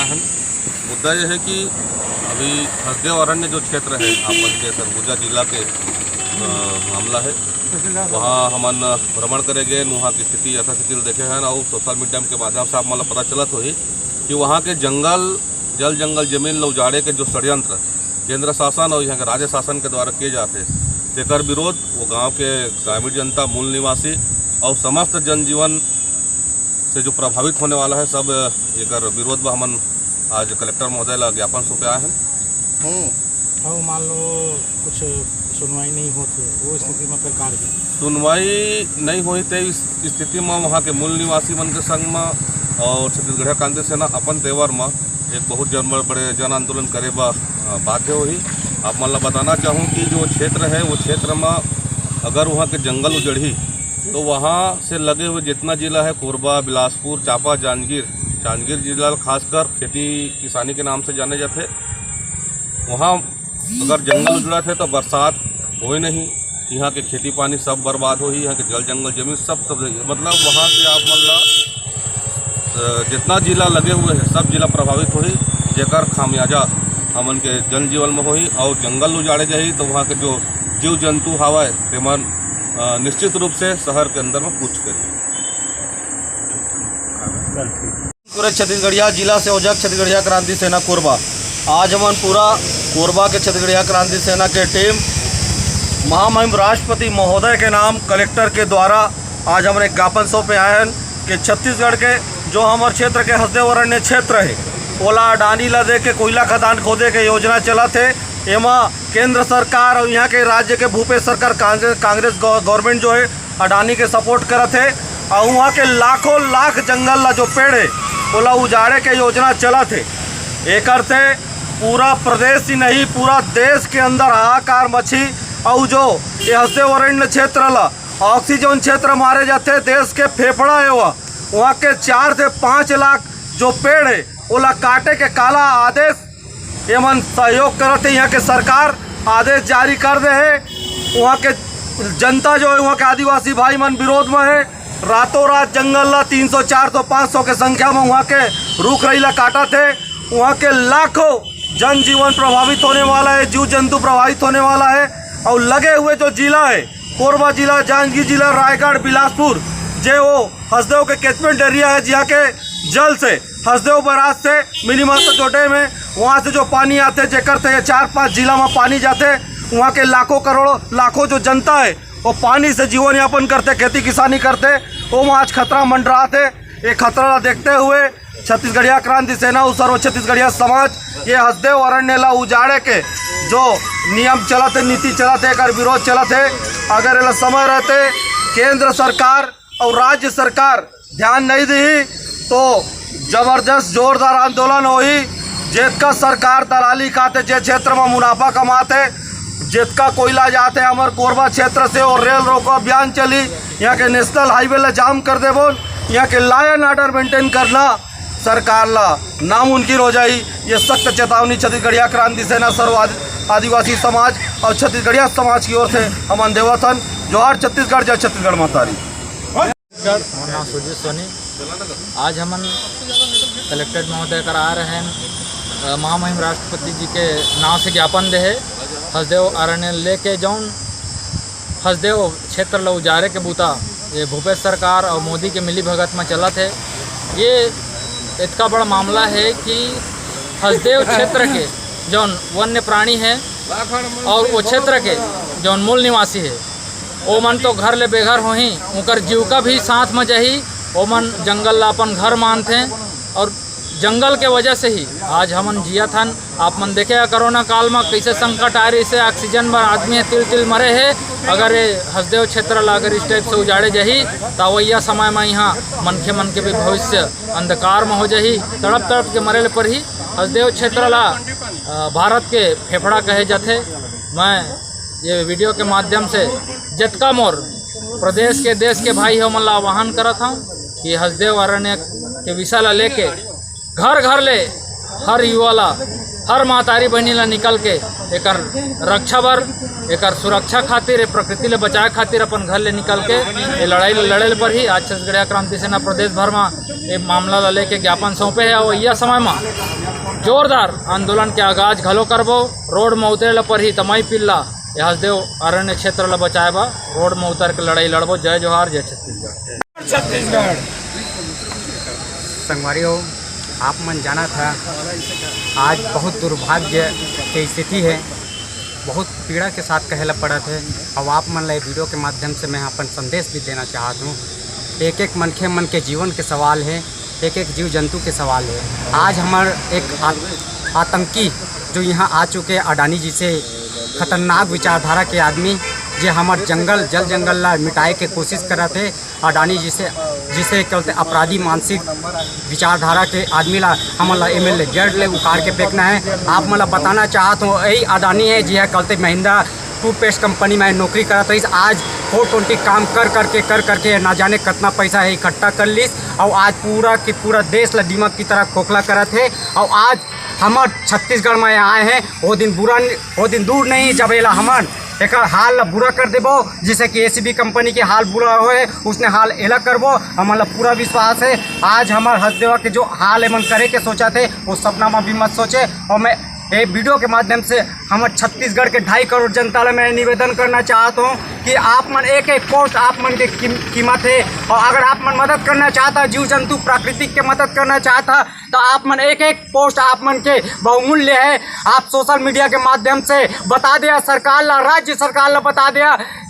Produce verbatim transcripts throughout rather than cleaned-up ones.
मुद्दा ये है कि अभी हसदेव अरण्य जो क्षेत्र है, आप मन के सरगुजा जिला के, अ, मामला है, वहाँ हमन भ्रमण करे गए, वहाँ की स्थिति यथास्थिति ल देखे हैं और सोशल मीडिया के माध्यम से आप मन ल पता चलत होही कि वहाँ के जंगल, जल जंगल जमीन ल उजाड़े के जो षड्यंत्र केंद्र शासन और यहाँ के राज्य शासन के द्वारा किए जाते, तेकर विरोध वो गांव के ग्रामीण जनता, मूल निवासी और समस्त जनजीवन से जो प्रभावित होने वाला है, सब एकर विरोध बर हमन आज कलेक्टर महोदय ला ज्ञापन सौंपे आए हैं। हम्म। अउ मान लो कुछ सुनवाई नहीं होत हे, वो स्थिति में फिर का होही? सुनवाई नहीं होही ते इस स्थिति में वहाँ के मूल निवासी मन के संग में और छत्तीसगढ़िया क्रांति सेना अपन तेवर में एक बहुत जन बड़े जन आंदोलन करे बर, अ, बाध्य होही। आप मन ला बताना चाहूँ कि जो क्षेत्र है, वो क्षेत्र में अगर वहाँ के जंगल उजड़ही तो वहाँ से लगे हुए जितना जिला है, कोरबा, बिलासपुर, चांपा, जांजगीर, जांजगीर जिला खासकर खेती किसानी के नाम से जाने जाते, वहाँ अगर जंगल उजड़त हे तो बरसात होए नहीं, यहाँ के खेती पानी सब बर्बाद होही, यहाँ के जल जंगल जमीन सब, सब, मतलब वहाँ से आप मन ला, अ, जितना जिला लगे हुए हैं सब जिला प्रभावित होही, जेकर खामियाजा हमन के जनजीवन में होही और जंगल उजाड़े जाही तो वहाँ के जो जीव जंतु हवय तेमन, अ, निश्चित रूप से शहर के अंदर में कूच करही। पूरे छत्तीसगढ़िया जिला संयोजक छत्तीसगढ़िया क्रांति सेना कोरबा। आज हमन पूरा कोरबा के छत्तीसगढ़िया क्रांति सेना के टीम महामहिम राष्ट्रपति महोदय के नाम कलेक्टर के द्वारा आज हमन एक ज्ञापन सौंपे आए हैं कि छत्तीसगढ़ के जो हमर क्षेत्र के हसदेव अरण्य क्षेत्र है, ओला अडानी ला दे के कोयला खदान खोदे के योजना चलत है। एमा केंद्र सरकार और यहाँ के राज्य के भूपेश सरकार, कांग्रेस, कांग्रेस गव-, गवर्नमेंट जो है, अडानी के सपोर्ट करत हे। और वहाँ के लाखों लाख जंगल ला, जो पेड़ है, ओला उजाड़े के योजना चलत हे। एकर से पूरा प्रदेश ही नहीं, पूरा देश के अंदर हाहाकार मची। और जो ये हसदेव अरण्य क्षेत्र ला ऑक्सीजन क्षेत्र मारे जाते, देश के फेफड़ा है वह, वहाँ के चार से पाँच लाख जो पेड़ है, ओला काटे के काला आदेश एमन सहयोग करत हे। यहाँ के सरकार आदेश जारी कर दे हे। वहाँ के जनता जो है, वहाँ के आदिवासी भाई मन विरोध में है। रातों रात जंगल ला तीन सौ, चार सौ, पाँच सौ के संख्या में वहाँ के रुख रई ला काटत हे। वहाँ के लाखों जनजीवन प्रभावित होने वाला है, जीव जंतु प्रभावित होने वाला है। और लगे हुए जो जिला है, कोरबा जिला, जांजगीर जिला, रायगढ़, बिलासपुर, जे वो हसदेव के कैचमेंट एरिया है, जिहाँ के जल से, हसदेव बैराज से, मिनी मास्टर जो डैम है, वहाँ से जो पानी आते, जेकर से ये चार पांच जिला में पानी जाते, वहाँ के लाखों करोड़ों, लाखों जो जनता है, वो पानी से जीवन यापन करते, खेती किसानी करते, वो में आज खतरा मंडरात हे। ये खतरा ला देखते हुए छत्तीसगढ़िया क्रांति सेना और सर्व छत्तीसगढ़िया समाज ये हसदेव अरण्य ला उजाड़े के जो नियम चलत हे, नीति चलत हे, एकर विरोध चलत हे। अगर एला समय रहते केंद्र सरकार और राज्य सरकार ध्यान नहीं दी तो जबरदस्त जोरदार आंदोलन होही। जेतका सरकार दलाली खाते, जे क्षेत्र में मुनाफा कमाते, जेतका कोयला जाते हमर कोरबा क्षेत्र से, और रेल रोको अभियान चली, यहाँ के नेशनल हाईवे ला जाम कर देबो। यहाँ के लॉ एंड ऑर्डर मेंटेन करना सरकार ला नामुमकिन हो जाही। ये सख्त चेतावनी छत्तीसगढ़िया क्रांति सेना, सर्व आदि-, आदिवासी समाज और छत्तीसगढ़िया समाज की ओर से हमन देवत हन। जोहार छत्तीसगढ़, जय छत्तीसगढ़ महतारी। मोर नाम सुजीत सोनी। आज हमन कलेक्टर महोदय करा आए रहेन, अ, महामहिम राष्ट्रपति जी के नाम से ज्ञापन दे हे। हसदेव अरण्य लेके जौन हसदेव क्षेत्र ल उजारे के बूता ये भूपेश सरकार और मोदी के मिली भगत में चलत हे। ये इतका बड़ा मामला है कि हसदेव क्षेत्र के जौन वन्य प्राणी है और वो क्षेत्र के जौन मूल निवासी है, ओमन तो घर ले बेघर होही, उनकर जीविका भी साथ में जाही। ओमन जंगल ला अपन घर मानथे और जंगल के वजह से ही आज हमन जियत हन। आप मन देखे ह, कोरोना काल में कैसे संकट आए रहिसे, ऑक्सीजन बर आदमी ह तिल तिल मरे हे। अगर ये हसदेव क्षेत्र ला अगर इस टाइप से उजाड़े जाही, त अवइया समय में यहाँ मनखे मन के भी भविष्य अंधकार में हो जाही, तड़प तड़प के मरे ले परही। हसदेव क्षेत्र ला, अ, भारत के फेफड़ा कहे जाथे। मैं ये वीडियो के माध्यम से जतका मोर प्रदेश के, देश के भाई हे, ओमन ला आह्वान करत हौं कि हसदेव अरण्य के विषय ला लेके घर घर ले हर युवा ला, हर महतारी बहिनी ला निकल के एकर रक्षा बर, एकर सुरक्षा खातिर, ए प्रकृति ले बचाए खातिर अपन घर ले निकल के ए लड़ाई ल लड़े ल परही। आज छत्तीसगढ़िया क्रांति सेना प्रदेश भर म ए मामला ल लेके ज्ञापन सौंपे हे। अउ अइया समय म जोरदार आंदोलन के आगाज घलो करबो। रोड म उतरे ल परही, तमई पिल्ला, ए हसदेव अरण्य क्षेत्र ल बचाए बर रोड म उतर के लड़ाई लड़बो। जय जोहार, जय छत्तीसगढ़। छत्तीसगढ़। संगवारी हो, आप मन जानत ह, आज बहुत दुर्भाग्य के स्थिति हे, बहुत पीड़ा के साथ कहे ला पड़त हे। अउ आप मन ला ये वीडियो के माध्यम से मैं अपन संदेश भी देना चाहत हूँ। एक एक मनखे मन के जीवन के सवाल हे, एक एक जीव जंतु के सवाल हे। आज हमर एक आ-, आतंकी जो यहाँ आ चुके अडानी जी से खतरनाक विचारधारा के आदमी, जे हमर जंगल, जल जंगल ला मिटाए के कोशिश करत हे। अडानी जी से, जिसे कहते अपराधी मानसिक विचारधारा के आदमी ला, हमन ला एमएलए गेट ले उखाड़ के फेंकना हे। आप मन ला बताना चाहत हूँ, यही अडानी हे जिहा कहते महिंद्रा टूथपेस्ट कंपनी में नौकरी करत रहिस। आज फोर ट्वेंटी काम कर करके, कर करके ना जाने कितना पैसा हे इकट्ठा कर लिस, अउ आज पूरा के पूरा देश ला दीमक की तरह खोखला करत हे। अउ आज हमर छत्तीसगढ़ में आए हे, वो दिन बुरा, वो दिन दूर नहीं जब एला हमन एकर हाल ला बुरा कर देबो, जिसे कि एसीबी कंपनी के हाल बुरा होए, उसने हाल एला करबो। हमन ला पूरा विश्वास हे, आज हमर हसदेवा के जो हाल एमन करे के सोचत हे, वो सपना में भी मत सोचे। अउ मैं ये वीडियो के माध्यम से हमर छत्तीसगढ़ के ढाई करोड़ जनता ला मैं निवेदन करना चाहत हूँ कि आप मन एक एक पोस्ट आप मन के कीम-, कीमत हे। अउ अगर आप मन मदद करना चाहत ह, जीव जंतु प्राकृतिक के मदद करना चाहत ह, तो आप मन एक एक पोस्ट आप मन के बहुमूल्य हे। आप सोशल मीडिया के माध्यम से बता दे सरकार ला, राज्य सरकार ला बता दे,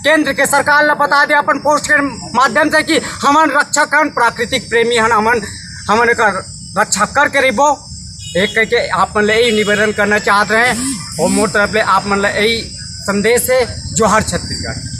केंद्र के सरकार ला बता दे अपन पोस्ट के माध्यम से कि हमन रक्षा करन, प्राकृतिक प्रेमी हन हमन, हमन एकर रक्षा करके रहिबो। एक कह के आप मन ले यही निवेदन करना चाहत रहे, अउ मोर तरफ ले आप मन ले यही संदेश हे। जोहार छत्तीसगढ़।